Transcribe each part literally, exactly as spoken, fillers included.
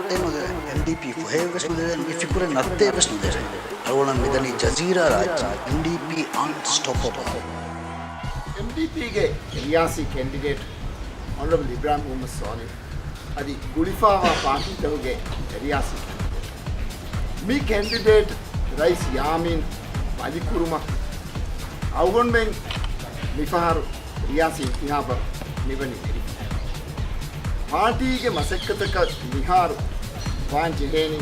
އެ ނުދެވޭ. އެމްޑީޕީ ފޮހެއެއް ވެސް ނުދެވޭ. މި ފިކުރެއް ނައްތައެއް ވެސް ނުދެވޭ. އަޅުގަނޑަށް މިދަނީ ޖަޒީރާ ރާއްޖެ. އެމްޑީޕީ އަންސްޓޮޕަބަލް. އެމްޑީޕީގެ ރިޔާސީ ކެންޑިޑޭޓް އޮނަރަބަލް އިބްރާހިމް މުހައްމަދު ސޯލިހު އަދި ގުޅިފައިވާ ޕާޓީތަކުގެ ރިޔާސީ ކެންޑިޑޭޓް. މި ކެންޑިޑޭޓް ރައީސް ޔާމީން ބަލިކުރުމަށް އަޅުގަނޑުމެން މިފަހަރު ރިޔާސީ އިންތިހާބަށް މިވަނީ ވެރިފަ. ޕާޓީގެ މަސައްކަތަކަށް މިހާރު ވާން ޖެހޭނީ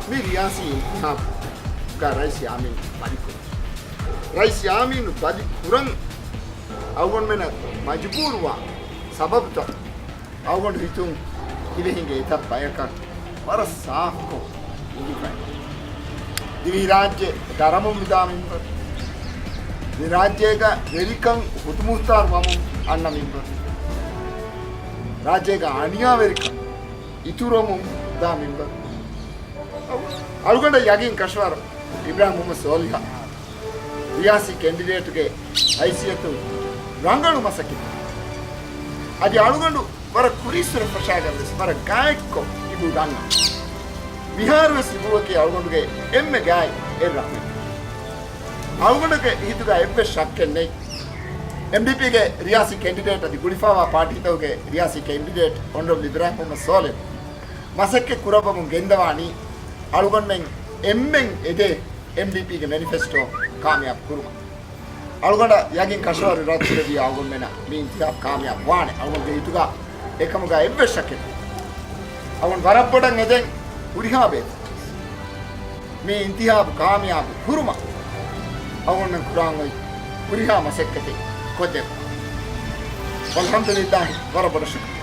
މި ރިޔާސީ އިންތިހާބުގަ ރައީސް ޔާމީން ބަލިކުރުން. ރައީސް ޔާމީން ބަލި ކުރަން އަޅުގަނޑުމެނަށް މަޖުބޫރުވާ ސަބަބުތައް އަޅުގަނޑު ހިތުން ދިވެހިންގެ އެތައް ބަޔަކަށް ވަރަށް ސާފުކޮށް އެނގިފައި. ދިވެހިރާއްޖެ ދަރަމުން ވިދާ މިންވަރު. ދިވެހިރާއްޖޭގަ ވެރިކަން ހުދުމުހުތާރު ވަމުން އަންނަ މިންވަރު. ރާއްޖޭގަ އަނިޔާވެރިކަން އިތުރުވަމުން ދާ މިންވަރު. އަޅުގަނޑަށް ޔަގީން ކަށަވަރު އިބްރާހިމް މުހައްމަދު ސޯލިހަށް ރިޔާސީ ކެންޑިޑޭޓުގެ ހައިސިއްޔަތުން ރަނގަޅު މަސައްކަތެއް. އަދި އަޅުގަނޑު ވަރަށް ކުރީއްސުރެ ފަށާގެން ވެސް ވަރަށް ގާތްކޮށް އިބޫ ދަންނަ. މިހާރު ވެސް އިބޫއަކީ އަޅުގަނޑުގެ އެންމެ ގާތް އެއް ރަހުމެއް. އަޅުގަނޑުގެ ހިތުގަ އެއްވެސް ޝައްކެއް ނެތް. އެމްޑީޕީގެ ރިޔާސީ ކެންޑިޑޭޓް އަދި ގުޅިފައިވާ ޕާޓީތަކުގެ ރިޔާސީ ކެންޑިޑޭޓް އޮނަރަބަލް އިބްރާހިމް މުހައްމަދު ސޯލިހު މަސައްކަތް ކުރައްވަމުން ގެންދަވާނީ އަޅުގަނޑުމެން އެންމެން އެދޭ އެމްޑީޕީގެ މެނިފެސްޓޯ ކާމިޔާބު ކުރުމަށް. އަޅުގަނޑަށް ޔަގީން ކަށަވަރު ރައްދުކުރެއްވި އަޅުގަނޑުމެނަށް މި އިންތިހާބު ކާމިޔާބު ވާނެ. އަޅުގަނޑުގެ ހިތުގަ އެކަމުގަ އެއްވެސް ޝައްކެއް ނެތް. އަޅުގަނޑު ވަރަށް ބޮޑަށް އެދެން ހުރިހާ ބޭފުޅުން މި އިންތިހާބު ކާމިޔާބު ކުރުމަށް އަޅުގަނޑުމެން ކުރާން އޮތް ހުރިހާ މަސައްކަތެއް ކޮށްދެއްވާ. އަލްޙަމްދުލިއްލާހި، ވަރަށް ބޮޑަށް ޝުކުރިއްޔާ.